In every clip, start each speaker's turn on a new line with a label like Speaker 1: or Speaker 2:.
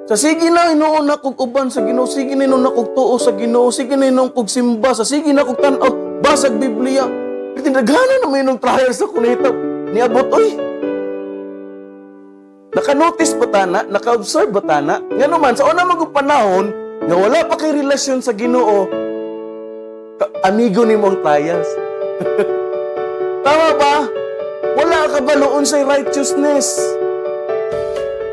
Speaker 1: Sa sige na hinuon na kog uban sa Ginoo, sige na hinuon na kog tuo sa Ginoo, sige na hinuon kog simba, sa sige na kog tan-aw, basag Biblia. Pero tinaghanan na may nung trials sa kunita. Niabot, oy. Naka-notice ba tana? Naka-observe ba tana? Nga naman, sa una mga panahon, nga wala pa kay relasyon sa Ginoo, amigo nimo ang trials. Tama ba? Wala ka balo unsay righteousness.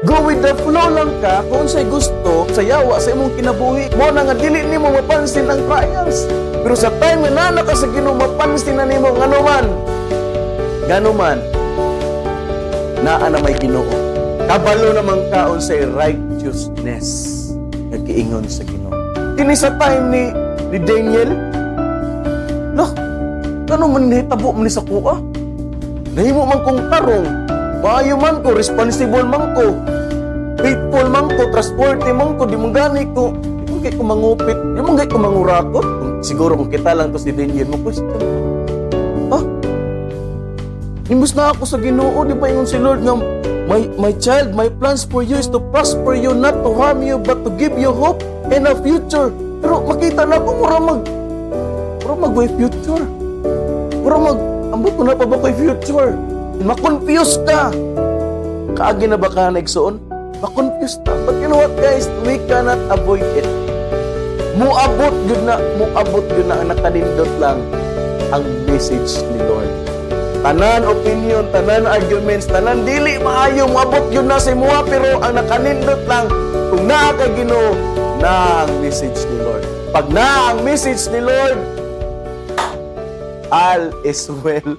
Speaker 1: Go with the flow lang ka kung unsay gusto sa yawa sa imong kinabuhi. Mo na nga dili nimo mapansin ang trials. Pero sa time nga naa na ka sa Ginoo, mapansin na nimo ngano man. Ngano man naa na may Ginoo. Kabalo naman ka unsay righteousness nga giingon sa Ginoo. Kini sa time ni Daniel, no, ano man nahitabo man ni sa kuha? Nahimo man kong tarong, maayo man ko, responsible man ko, faithful man ko, trustworthy man ko, di mo gani ko, di mo kay ko mangupit, di mo gani ko mangurakot. Siguro kung kita lang to si Daniel, mo question. Ha? Imbus na ako sa Ginoo, di ba ingon si Lord nga, My child, my plans for you is to prosper you, not to harm you, but to give you hope and a future." Pero makita na ako, mura mag way future. Mura mag, ambot ko na pa ba ko'y future? Ma-confuse ka. Kaagi na ba ka na, igsoon? Ma-confuse ta. But you know what, guys? We cannot avoid it. Muabot gyud na, muabot gyud na. Ang nakanindot lang ang message ni Lord. Tanan opinion, tanan arguments, tanan dili maayo, muabot gyud na sa imuha, pero ang nakanindot lang kung naa kay Ginoo, na ang message ni Lord. Pag naa ang message ni Lord, all is well.